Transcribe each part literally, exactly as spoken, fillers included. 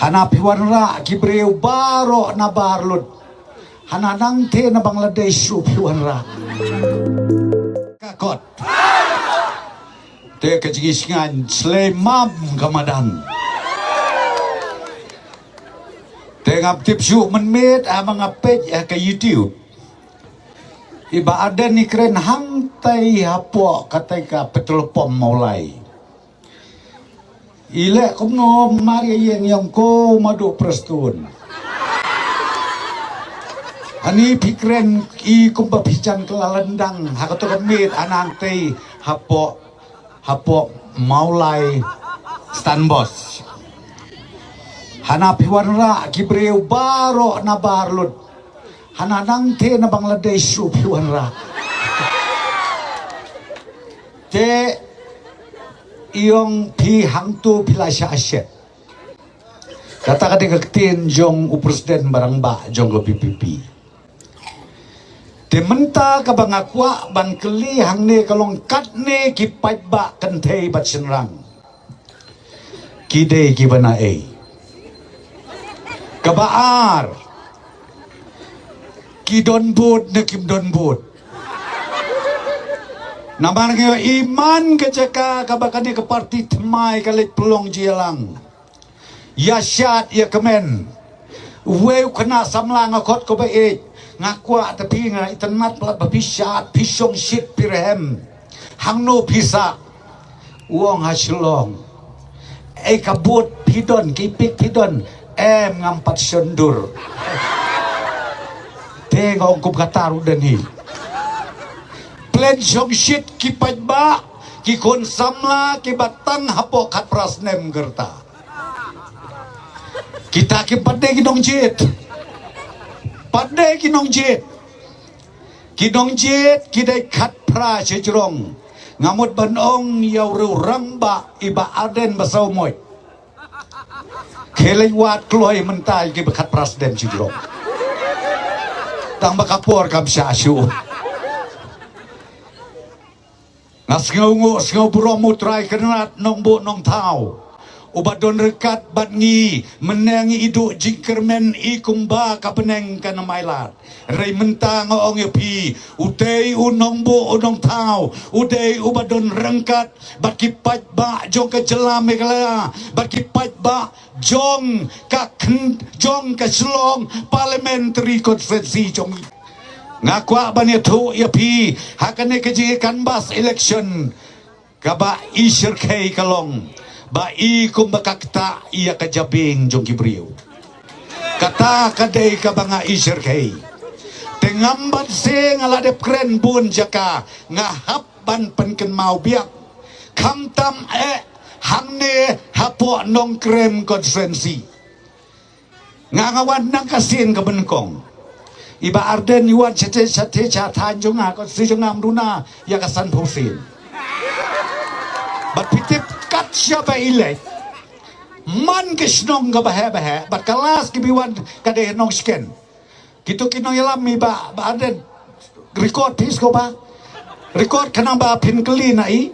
Hana phi wanrah ki briew baroh na bar lut. Hana nangtei na Bangladesh shuh phi wanrah. Ka kot. Te ka jingïasngewsih shlei mam ka madan. Te ngam tip shuh mynmiet haba nga peit ïa ka YouTube. I Bah Ardent i kren hangtai hapoh katai ka petrol pump Mawlai. I leh kumno mar ïa ïeng ïa u Madu Prestone. Ani phi kren i kumba phi jan kylla lyndang ha kato ka miet, hana nangtei hapoh, hapoh Mawlai Stand Boss. Hana phi wanrah ki briew baroh na bar lut. Hana nangtei na Bangladesh shuh phi wanrah. Te i ong phi hangto phi la shah shet. Kata ka dei ka ktien jong u president ba rangbah jong ka VPP. Te mynta kaba nga kwah ban kylli hangne ka long katne ki paidbah kynthei bad shynrang ki dei kiba naei? Kaba ar, ki don vote ne kim don vote? Namar nga ïohi man ka jaka kaba kane ka parti thymmai ka leit pynlong jingïalang. Ïa shad ïa kmen. Uwei u khynnah samla nga khot ko ba ïeit. Nga kwah te phi, nga itynnad palat ba phi shad, phi shongshit, phi rhem. Hangno phi sah? U ong ha Shillong. Ei ka vote phi don, ki pick phi don. Em, ngam pat shon dur. Te nga ong kum kata ruh don hi. Plen shongshit ki paidbah, ki khun samla kiba tang hapoh khatphra snem ka rta. Kita kim pat dei ki nongjied. Pat dei ki nongjied. Ki nongjied ki dei khatphra shajrong. Nga mut ban ong ïa u rangbah i Bah Ardent Basaiawmoit. Khie leit wad kloi mynta ïa kiba khatphra snem shajrong. Tang ba ka por kam shah shuh. Nga sngewnguh sngew burom U Trai Kynrad Nongbuh Nongthaw, uba don ryngkat bad ngi mynne, ngi iduh jingkyrmen i kumba ka bneng kan ym ailad. Hynrei mynta nga ong ïa phi, u dei u Nongbuh u Nongthaw, u dei uba don ryngkat bad ki paidbah jong ka jylla Meghalaya, bad ki paidbah jong ka khn-, jong ka Shillong Parliamentary Constituency jong ngi. Nga kwah ban ïathuh ïa phi, ha kane ka jingïa canvass election, kaba i shyrkhei ka long ba i kumba ka ktah ïa ka jabieng jong ki briew. Kata ka dei kaba nga i shyrkhei. Te ngam banse, nga la dep kren bun jaka, nga hap ban pynkynmaw biang. Khamtam eh hangne hapoh Nongkrem constituency. Nga, nga wan nang ka sien ka banyngkong. I Bah Ardent i wan shatei shatei sha thaiñ jong nga, ka constituency jong nga ym duna ïa ka sanphew sien. Bad phi tip kat shaba i leit, man ka shnong kaba heh ba heh, bad ka last kiba i wan ka dei Nongshken. Kito ki nongïalam i Bah, Bah Ardent, record phi sngewbha. Record khnang ba phin kylli na i.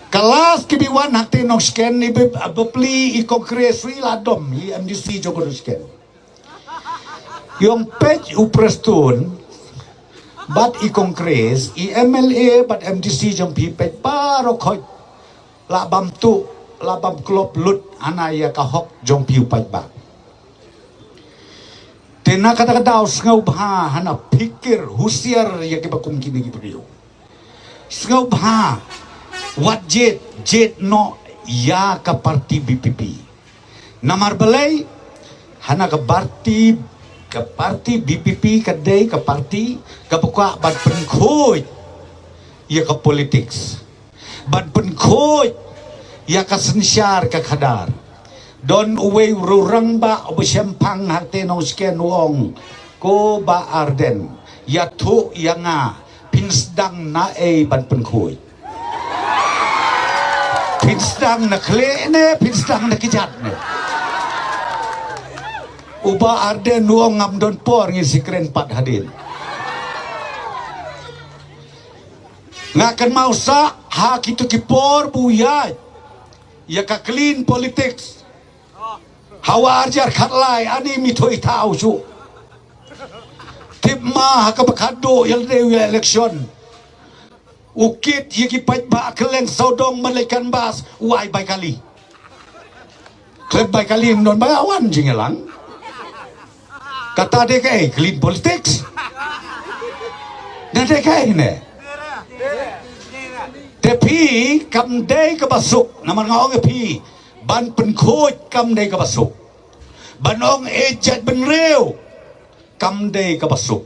Ka last kiba i wan ha kti Nongshken, i ba, ba plie i Congress ruh i la dom, i MDC jong ka Nongshken. I ong peit u Prestone bad i Congress, i MLA bad MDC jong phi peit baroh khoit la bam tuh, la bam klop lut hana ïa ka hok jong phi u paidbah. Te na kata ka daw sngewbha hana phikir husiar ïa kiba kum kine ki briew. Sngewbha wat jied, jied noh ïa ka parti VPP. Namar balei? Hana ka parti, ka parti VPP ka dei ka parti kaba kwah ban pynkhuid ïa ka politics. Ban pynkhuid ïa ka synshar ka khadar. Don uwei u rangbah uba shemphang ha kti Nongshken u ong, ko Bah Ardent, ïathuh ïa nga, phin sdang naei ban pynkhuid? Phin sdang na khlieh ne phin sdang na kjat ne? U Bah Ardent u ong, ngam don por, ngin sa kren pat hadien. Nga kynmaw sah ha kito ki por ba u ïaid ïa ka clean politics. Hawa arjar khatlai ani mitoi tau shu. Tip ma ha kaba khadduh ïa lade ïa election. U kit ïa ki paidbah kylleng sawdong man leit canvass u ai bai kali. Khlem bai kali ym don ba wan jingïalang. Kata dei kaei, clean politics. Na dei kaei ne. Te phi kam dei kaba suk, namar nga ong ïa phi ban pynkhuid kam dei kaba suk. Ban ong eh jaitbynriew kam dei kaba suk.